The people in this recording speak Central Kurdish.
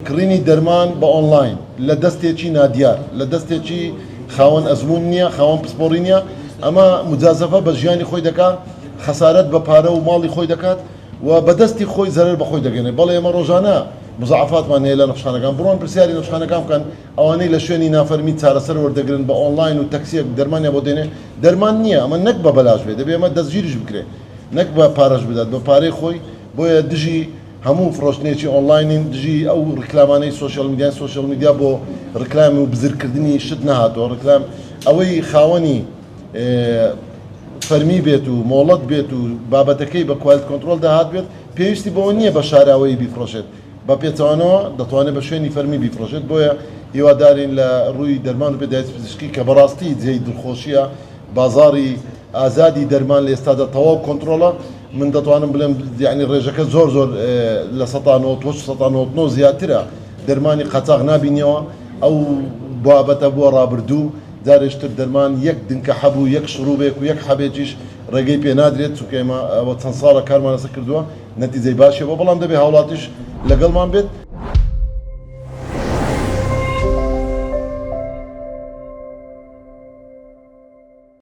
کڕینی دەرمان بە ئۆنلاین لە دەستێکی نادیار، لە دەستێکی خاوەن ئەزموون نییە، خاوەن پسپۆڕی نییە، ئەمە موجازەفە بە ژیانی خۆی دەکات، خەسارەت بە پارە و ماڵی خۆی دەکات و بە دەستی خۆی زەرەر بە خۆی دەگەێنێت. بەڵێ ئێمە ڕۆژانە مزاعەفاتمان هەیە لە نەخشخانەکان، بڕۆن پرسیاری نەخشخانەکان بکەن، ئەوانەی لە شوێنی نافەرمی چارەسەر وەردەگرن بە ئۆنلاین و تەکسیەک دەرمانیان بۆ دێنێ، دەرمان نییە، ئەمە نەک بە بەلاش بێت، دەبێ ئەمە دەستگیریش بکرێ، نەک بە پارەش بدات، بە پارەی خۆی، بۆیە دژی هەموو فرۆشتنێکی ئۆنلاینین، دژی ئەو ڕیکلامانەی سۆشیال میدیان، سۆشیال میدیا بۆ ڕیکلام و بزرکردنی شت نەهاتووە، ڕیکلام ئەوەی خاوەنی فەرمی بێت و مۆڵەت بێت و بابەتەکەی بە quality control داهات بێت، پێویستی بەوە نییە بە شاراوەیی بیفرۆشێت، بە پێچەوانەوە دەتوانێت بە شوێنی فەرمی بیفرۆشێت، بۆیە هیوادارین لە ڕووی دەرمان و پێداویستی پزیشکی کە بەڕاستی جێی دڵخۆشییە، بازاڕی ئازادی دەرمان لە ئێستادا تەواو کۆنترۆڵە، من دەتوانم بڵێم یانی ڕێژەکە زۆر زۆر 98% 99% زیاترە، دەرمانی قاچاغ نابینیەوە، ئەو بابەتە بووە ڕابردوو، جارێشتر دەرمان یەک دنکە حەب و یەک شڕوبێک و یەک حەبێکیش ڕێگەی پێ نادرێت، چونکە ئێمە ئەوە چەند ساڵە کارمان لەسەر کردووە، نەتیجەی باشی هەبووە، بەڵام دەبێت هاوڵاتیش لەگەڵمان بێت.